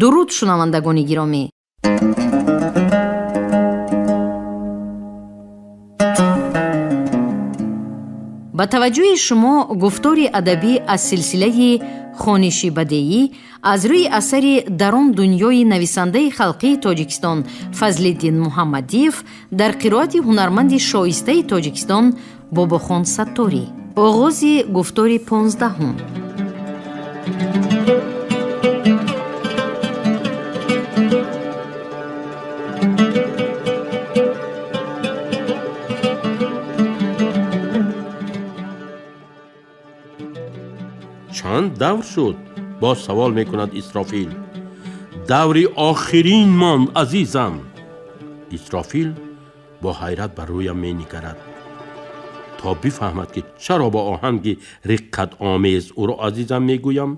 Дуруд, шунавандагони гиромӣ. Ба таваҷҷӯҳи шумо гуфтори адабӣ аз силсилаи хониши бадеӣ аз рӯи асари «Дар он дунёи» нависандаи халқии Тоҷикистон Фазлиддин Муҳаммадиев дар қироати ҳунарманди шоистаи Тоҷикистон Бобохон Сатторӣ. Оғози гуфтори 15-ум. Чанд давр шуд? Боз савол мекунад Исрофил. Даври охирин монд, азизам. Исрофил бо ҳайрат ба рӯям менигарад, то бифаҳмад, ки чаро бо оҳанги риққатомез ӯро азизам мегӯям.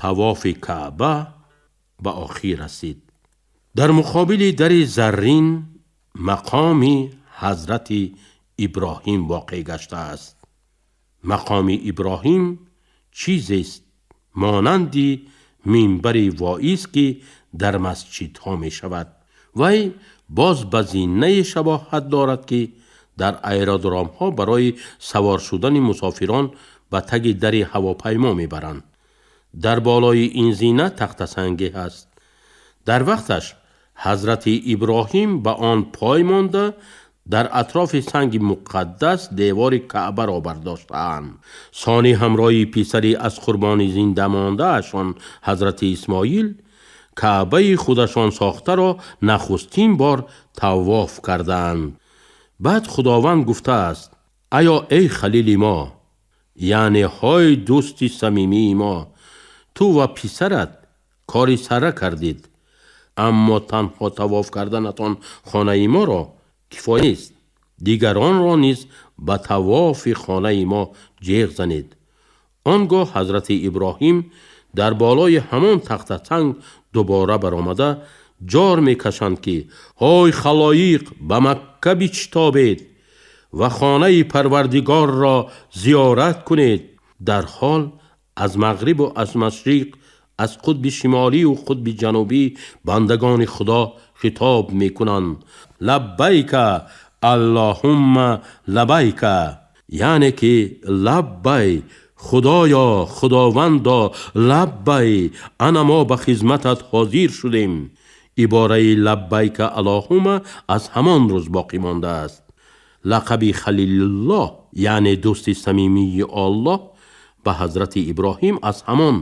Тавофи Каъба ба охир расид. Дар муқобили дари заррин мақоми ҳазрати Иброҳим воқеъ гаштааст. Мақоми Иброҳим чизест монанди минбари воиз, ки дар масҷидҳо мешавад. Вай боз ба зинае шабоҳат дорад, ки дар аэродромҳо барои савор шудани мусофирон ба таги дари ҳавопаймо мебаранд. Дар болои ин зина тахтасанге ҳаст. Дар вақташ ҳазрати Иброҳим ба он пой монда, дар атрофи санги муқаддас девори Каъбаро бардоштаанд. Сони ҳамроҳи писари аз қурбони зинда мондаашон ҳазрати Исмоил Каъбаи худашон сохтаро нахустин бор тавоф кардаанд. Баъд Худованд гуфтааст: «Аё эй халили мо, яъне ҳой дӯсти самимии мо, ту ва писарат кори сарра кардид, аммо танҳо тавоф карданатон хонаи моро кифоя нест, дигаронро низ ба тавофи хонаи мо ҷеғ занед». Он гоҳ ҳазрати Иброҳим дар болои ҳамон тахтасанг дубора баромада ҷор мекашанд, ки ҳой халоиқ, ба Макка бичитобед ва хонаи Парвардигорро зиёрат кунед. Дар ҳол аз мағрибу аз машриқ, аз қутби шимолию қутби ҷанубӣ бандагони Худо хитоб мекунанд: «Лаббайка аллоҳумма лаббайка», яъне ки лаббай, Худоё, Худовандо, лаббай, ана мо ба хизматат ҳозир шудем. Ибораи лаббайка аллоҳумма аз ҳамон рӯз боқӣ мондааст. Лақаби Халилуллоҳ, яъне дӯсти самимии Оллоҳ, ба ҳазрати Иброҳим аз ҳамон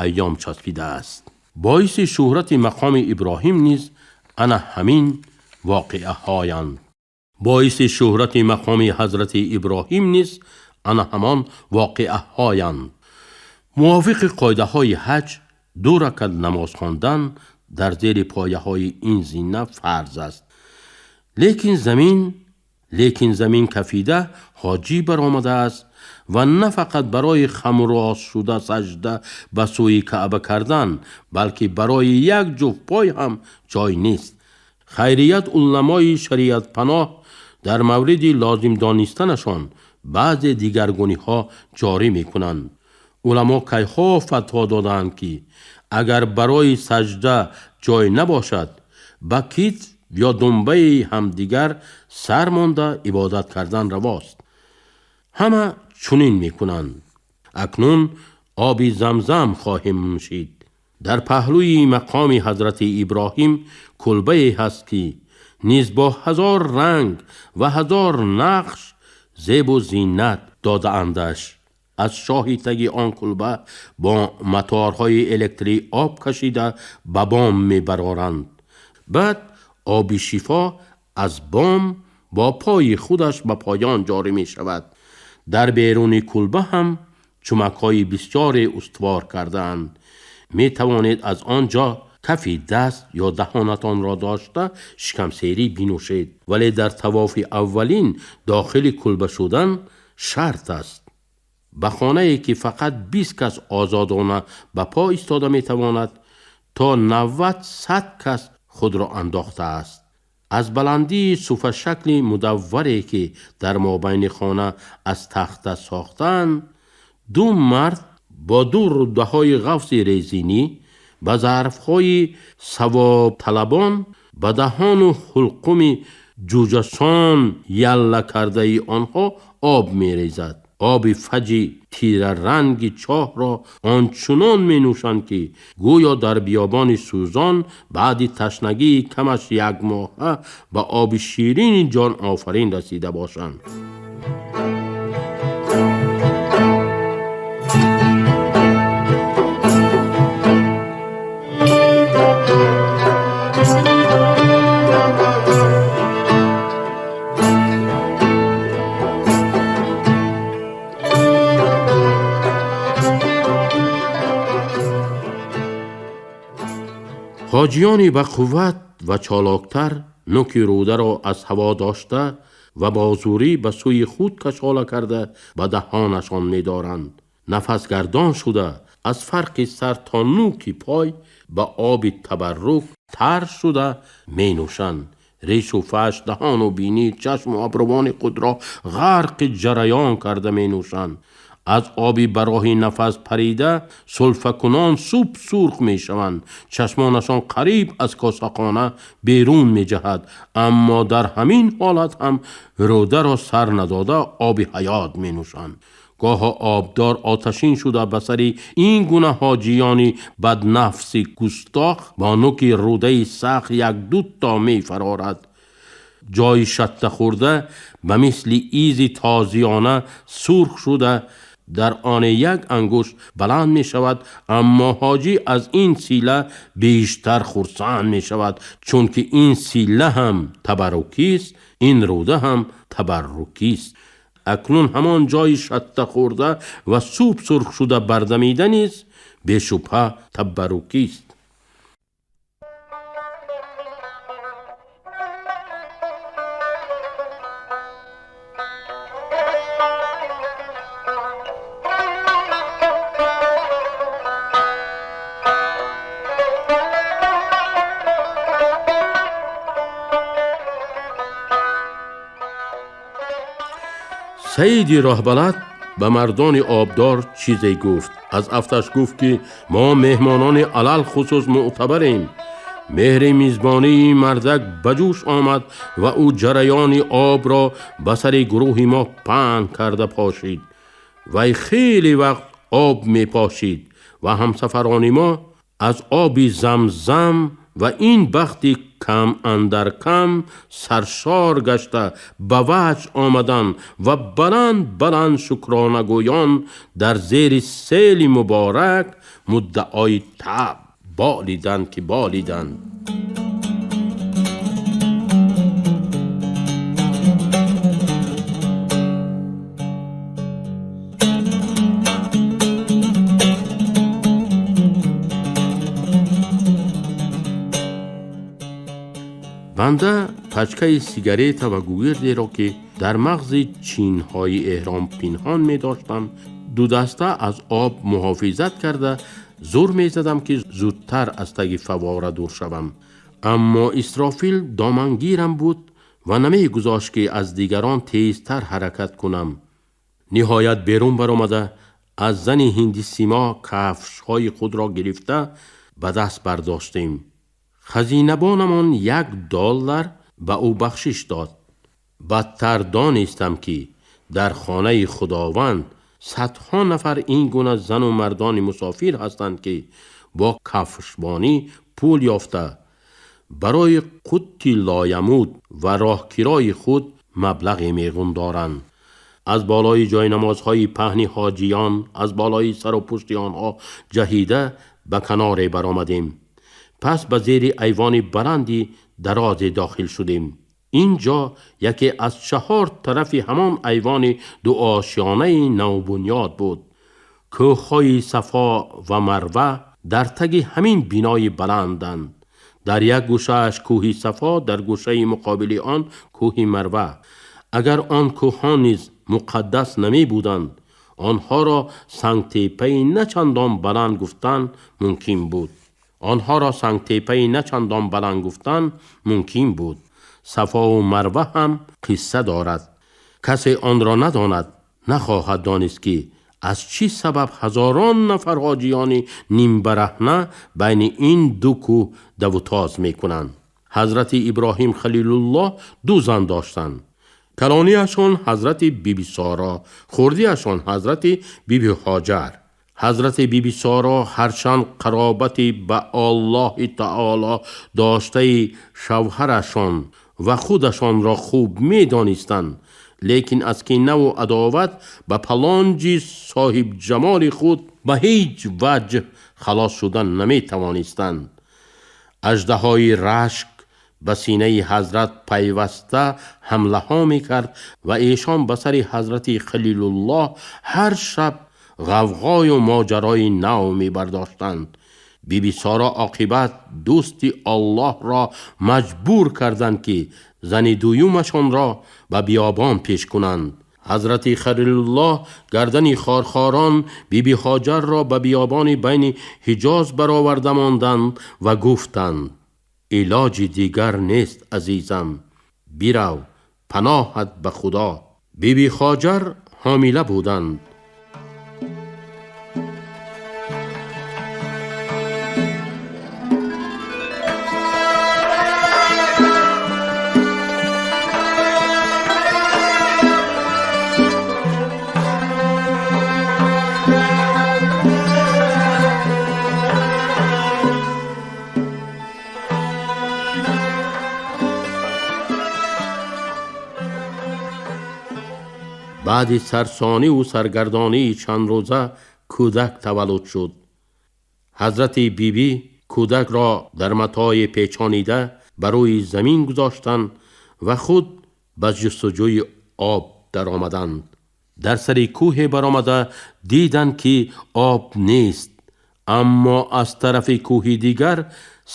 айём часпидааст. Боиси шӯҳрати мақоми Иброҳим низ ана ҳамин воқеаҳоянд. Боиси шӯҳрати мақоми ҳазрати Иброҳим низ ана ҳамон воқеаҳоянд. Мувофиқи қоидаҳои ҳаҷ, 2 ракат намоз хондан дар зери пояҳои ин зина фарз аст. Лекин замин кафида ҳоҷӣ баромадааст ва на фақат барои хамроз шуда сажда ба сӯи Каъба кардан, балки барои як ҷуфт пой ҳам ҷой нест. Хайрият, уламои шариатпаноҳ дар мавриди лозим донистанашон баъзе дигаргуниҳо ҷорӣ мекунанд. Уламо кайҳо фатво додаанд, ки агар барои сажда ҷой набошад, ба китф ё думбаи ҳамдигар сар монда ибодат кардан равост. Ҳама чунин мекунанд. Акнун оби Замзам хоҳем нӯшид. Дар паҳлӯи мақоми ҳазрати Иброҳим кулбае ҳаст, ки низ бо 1000 ранг ва 1000 нақш зебу зинат додаандаш. Аз шоҳи таги он кулба бо моторҳои электрӣ об кашида ба бом мебароранд. Баъд оби шифо аз бом бо пои худаш ба поён ҷорӣ мешавад. Дар беруни кулба ҳам чумакҳои бисёре устувор кардаанд. Метавонед аз он ҷо кафи даст ё даҳонатонро дошта шикамсерӣ бинӯшед, вале дар тавофи аввалин дохили кулба шудан шарт аст. Ба хонае, ки фақат 20 кас озодона ба по истода метавонад, то 90-100 кас худро андохтааст. Аз баландии суфашакли мудавваре, ки дар мобайни хона аз тахта сохтаанд, 2 мард бо 2 руддаҳои ғафси резинӣ Ба зарфҳои савобталабон, ба даҳону ҳулқуми ҷуҷасон ялла кардаи онҳо об мерезад. Оби фаҷи тираранги чоҳро ончунон менӯшанд, ки гӯё дар биёбони сӯзон баъди ташнагии камаш як моҳа ба оби ширини ҷонофарин расида бошанд. Ҳоҷиёни ба қувват ва чолоктар нуки рӯдаро аз ҳаво дошта ва бо зӯрӣ ба сӯи худ кашола карда ба даҳонашон медоранд. Нафасгардон шуда аз фарқи сар то нуки пой ба оби табаррук тар шуда менӯшанд. Решу фаш, даҳону бинӣ, чашму абрувони худро ғарқи ҷараён карда менӯшанд. Аз оби ба роҳи нафас парида сулфакунон суб сурх мешаванд. Чашмонашон қариб аз косахона берун меҷаҳад, аммо дар ҳамин ҳолат ҳам рӯдаро сар надода оби ҳаёт менӯшанд. Гоҳо обдор оташин шуда ба сари ин гуна ҳоҷиёни баднафси густох бо нуки рӯдаи сахт як-дуто мефарорад. Ҷои шатта хӯрда ба мисли изи тозиёна сурх шуда дар оне як ангушт баланд мешавад, аммо ҳоҷӣ аз ин сила бештар хурсанд мешавад, чунки ин сила ҳам табаррукист, ин рӯда ҳам табаррукист. Акнун ҳамон ҷои шатта хӯрда ва суб сурх шуда бардамида низ бешубҳа табаррукист. Саиди роҳбалад ба мардони обдор чизе гуфт. Аз афташ гуфт, ки мо меҳмонони алалхусус мӯътабарем. Меҳри мизбонии мардак ба ҷӯш омад ва ӯ ҷараёни обро ба сари гурӯҳи мо паҳн карда пошид. Вай хеле вақт об мепошид ва ҳамсафарони мо аз оби замзам ва ин бахти кам андар кам саршор гашта ба ваҷд омаданд ва баланд баланд шукронагӯён дар зери сели муборак муддаои таб болиданд, ки болиданд. Банда пачкаи сигарета ва гугирдеро, ки дар мағзи чинҳои эҳром пинҳон медоштам, дудаста аз об муҳофизат карда зур мезадам, ки зудтар аз таги фавора дур шавам. Аммо Исрофил домангирам буд ва намегузошт, ки аз дигарон тезтар ҳаракат кунам. Ниҳоят берун баромада аз зани ҳиндисимо кафшҳои худро гирифта ба даст бардоштем. Хазинабонамон $1 ба ӯ бахшиш дод. Бадтар донистам, ки дар хонаи Худованд садҳо нафар ин гуна зану мардони мусофир ҳастанд, ки бо кафшбонӣ пул ёфта барои қутти лоямуд ва роҳкирои худ маблағе меғундоранд. Аз болои ҷойнамозҳои паҳни ҳоҷиён, аз болои сару пушти онҳо ҷаҳида ба каноре баромадем. Пас ба зери айвони баланди дарозе дохил шудем. Ин ҷо яке аз чаҳор тарафи ҳамон айвони дуошёнаи навбунёд буд. Кӯҳҳои Сафо ва Марва дар таги ҳамин бинои баланданд. Дар як гӯшааш кӯҳи Сафо, дар гӯшаи муқобили он кӯҳи Марва. Агар он кӯҳҳо низ муқаддас намебуданд, онҳоро сангтепаи начандон баланд гуфтан мумкин буд. Онҳоро сангтепаи начандон баланд гуфтан мумкин буд. Сафову Марва ҳам қисса дорад. Касе онро надонад, нахоҳад донист, ки Аз чӣ сабаб ҳазорон нафар ҳоҷиёни нимбараҳна байни ин ду кӯҳ давутоз мекунанд? Ҳазрати Иброҳим Халилуллоҳ ду зан доштанд. Калониашон ҳазрати Биби Соро, хурдиашон ҳазрати Биби Ҳоҷар. Ҳазрати Биби Соро ҳарчанд қаробати ба Аллоҳи таоло доштаи шавҳарашон ва худашонро хуб медонистанд, лекин аз кинаву адоват ба палонҷи соҳибҷамоли худ ба ҳеҷ ваҷҳ халос шудан наметавонистанд. Аждаҳои рашк ба синаи ҳазрат пайваста ҳамлаҳо мекард ва эшон ба сари ҳазрати Халилуллоҳ ҳар шаб ғавғою моҷарои нав мебардоштанд. Биби Соро оқибат дӯсти Аллоҳро маҷбур карданд, ки зани дуюмашонро ба биёбон пеш кунанд. Ҳазрати Халилуллоҳ гардани хорхорон Биби Ҳоҷарро ба биёбони байни Ҳиҷоз бароварда монданд ва гуфтанд: илоҷи дигар нест, азизам, бирав, паноҳат ба Худо. Биби Ҳоҷар ҳомила буданд. Баъди сарсониву саргардонии чандрӯза кӯдак таваллуд шуд. Ҳазрати бибӣ кӯдакро дар матое печонида ба рӯи замин гузоштанд ва худ ба ҷустуҷӯи об даромаданд. Дар сари кӯҳе баромада диданд, ки об нест, аммо аз тарафи кӯҳи дигар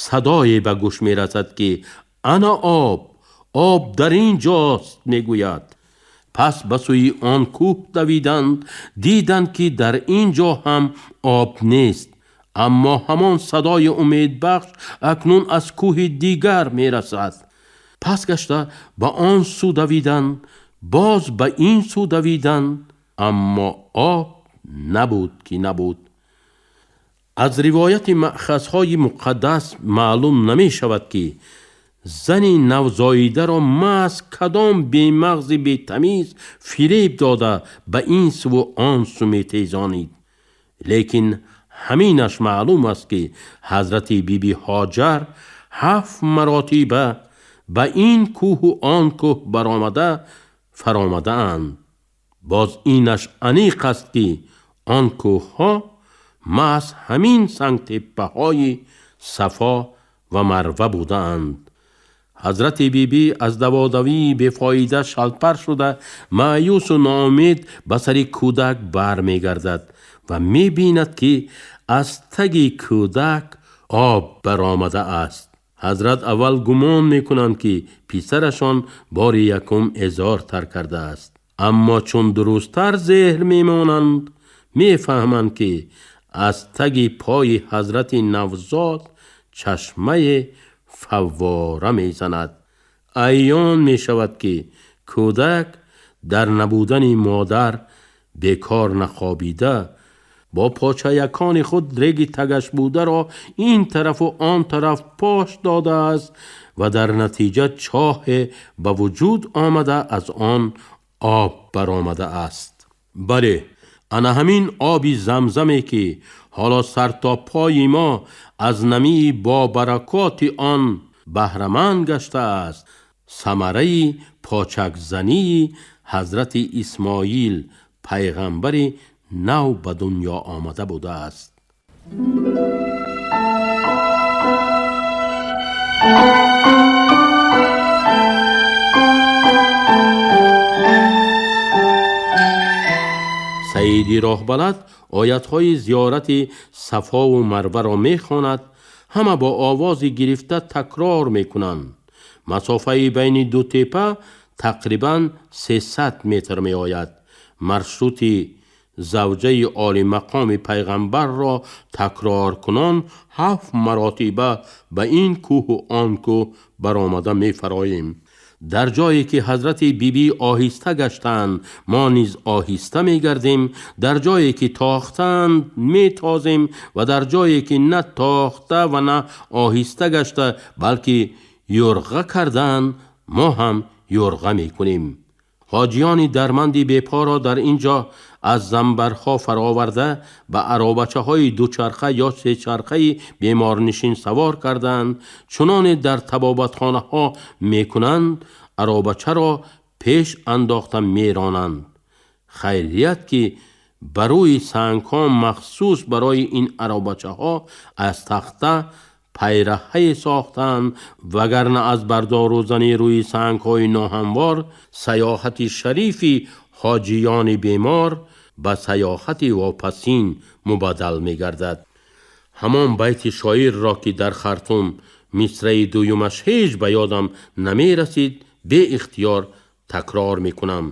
садое ба гӯш мерасад, ки ана об, об дар ин ҷост, мегӯяд. Пас ба сӯи он кӯҳ давиданд, диданд, ки дар ин ҷо ҳам об нест, аммо ҳамон садои умедбахш акнун аз кӯҳи дигар мерасад. Пас гашта ба он сӯ давиданд, боз ба ин сӯ давиданд, аммо об набуд ки набуд. Аз ривояти маъхазҳои муқаддас маълум намешавад, ки зани навзоидаро маҳз кадом бемағзи бетамиз фиреб дода ба ин суву он су метезонид. Лекин ҳаминаш маълум аст, ки ҳазрати Биби Ҳоҷар 7 маротиба ба ин кӯҳу он кӯҳ баромада фаромадаанд. Боз инаш аниқ аст, ки он кӯҳҳо маҳз ҳамин сангтеппаҳои Сафо ва Марва будаанд. Ҳазрати бибӣ аз даводавии бефоида шалпар шуда маъюсу ноумед ба сари кӯдак бармегардад ва мебинад, ки аз таги кӯдак об баромадааст. Ҳазрат аввал гумон мекунанд, ки писарашон бори якум эзор тар кардааст, аммо чун дурусттар зеҳр мемонанд, мефаҳманд, ки аз таги пои ҳазрати навзод чашмае фаввора мезанад. Аён мешавад, ки кӯдак дар набудани модар бекор нахобида бо почаякони худ реги тагаш бударо ин тарафу он тараф пош додааст ва дар натиҷа чоҳе ба вуҷуд омада аз он об баромадааст. Бале, ана ҳамин оби замзаме, ки ҳоло сартопои мо аз намии бобаракоти он баҳраманд гаштааст, самараи почакзании ҳазрати Исмоил пайғамбари нав ба дунё омада будааст. Саиди роҳбалад оятҳои зиёрати Сафову Марваро мехонад, ҳама бо овози гирифта такрор мекунанд. Масофаи байни ду тепа тақрибан 300 метр меояд. Маршрути завҷаи олимақоми пайғамбарро такроркунон 7 маротиба ба ин кӯҳу он кӯҳ баромада мефароем. Дар ҷое ки ҳазрати бибӣ оҳиста гаштанд, мо низ оҳиста мегардем, дар ҷое ки тохтанд метозем ва дар ҷое ки на тохта ва на оҳиста гашта, балки юрға карданд, мо ҳам юрға мекунем. Ҳоҷиёни дарманди бепоро дар ин ҷо аз занбарҳо фароварда ба аробачаҳои дучарха ё сечархаи беморнишин савор карданд. Чуноне дар табобатхонаҳо мекунанд, аробачаро пеш андохта меронанд. Хайрият ки ба рӯи сангҳо махсус барои ин аробачаҳо аз тахта пайраҳае сохтанд, вагарна аз бардорӯзани рӯи сангҳои ноҳамвор саёҳати шарифи ҳоҷиёни бемор ба саёҳати вопасин мубаддал мегардад. Ҳамон байти шоирро, ки дар Хартум мисраи дуюмаш ҳеҷ ба ёдам намерасид, беихтиёр такрор мекунам.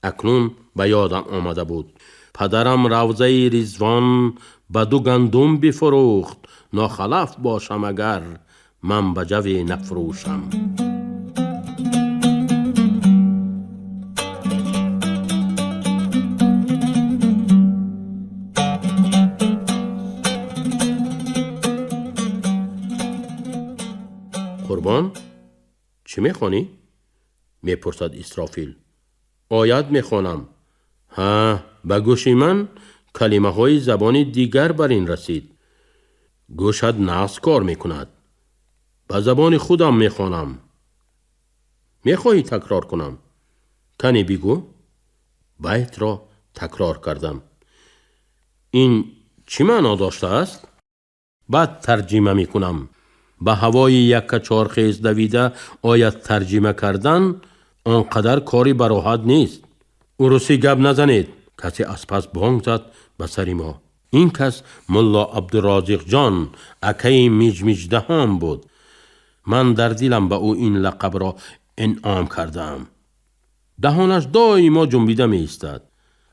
Акнун ба ёдам омада буд. Падарам равзаи Ризвон ба ду гандум бифурӯхт, нохалаф бошам агар ман ба ҷаве нафрӯшам. Қурбон, чӣ мехонӣ? Мепурсад Исрофил. Оят мехонам. Ҳа, ба гӯши ман калимаҳои забони дигар бар ин расид. Гӯшат нағз кор мекунад. Ба забони худам мехонам. Мехоҳӣ такрор кунам? Кане бигӯ. Байтро такрор кардам. Ин чӣ маъно доштааст? Баъд тарҷима мекунам. Ба ҳавои яккачорхез давида оят тарҷима кардан он қадар кори бароҳат нест. Урусӣ гап назанед. Касе аз пас бонг зад ба сари мо. Ин кас мулло Абдурозиқҷон, акаи миҷмиҷдаҳон буд. Ман дар дилам ба ӯ ин лақабро инъом кардаам. Даҳонаш доимо ҷунбида меистад.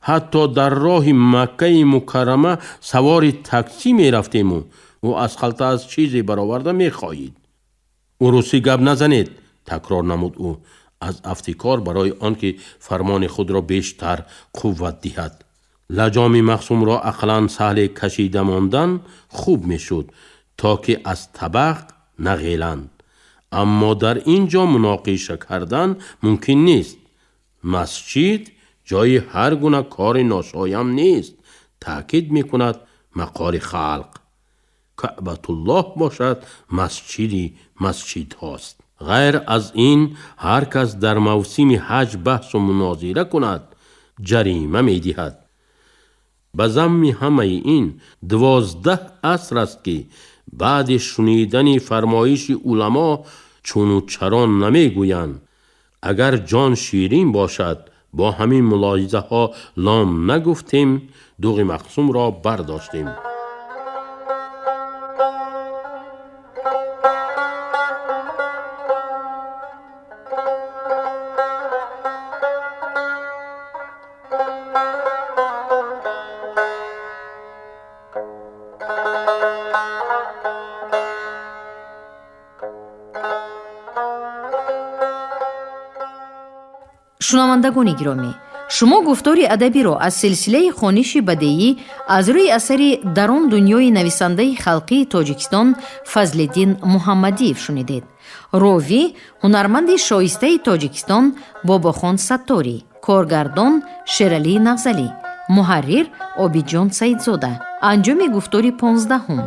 Ҳатто дар роҳи Маккаи Мукаррама савори таксӣ мерафтему ӯ аз халта аз чизе бароварда мехоҳид. Урусӣ гап назанед, такрор намуд ӯ аз афтикор барои он ки фармони худро бештар қувват диҳад. Лаҷоми мақсумро ақлан саҳле кашида мондан хуб мешуд, то ки аз табақ нағеланд. Аммо дар ин ҷо муноқиша кардан мумкин нест. Масҷид ҷои ҳар гуна кори ношоям нест, таъкид мекунад мақоли халқ. Каъбатуллоҳ бошад масҷиди масҷидҳост. Ғайр аз ин, ҳар кас дар мавсими ҳаҷ баҳсу мунозира кунад, ҷарима медиҳад. Ба замми ҳамаи ин 12 аср аст, ки баъди шунидани фармоиши уламо чуну чаро намегӯянд. Агар ҷон ширин бошад, бо ҳамин мулоҳизаҳо лом нагуфтем, дуғи мақсумро бардоштем. Шунавандагони гиромӣ, шумо гуфтори адабиро аз силсилаи хониши бадеӣ аз рӯи асари «Дар он дунёи» нависандаи халқии Тоҷикистон Фазлиддин Муҳаммадиев шунидед. Ровӣ ҳунарманди шоистаи Тоҷикистон Бобохон Сатторӣ, коргардон Шералӣ Нағзалӣ, муҳаррир Обидҷон Саидзода. Анҷоми гуфтори 15-ум.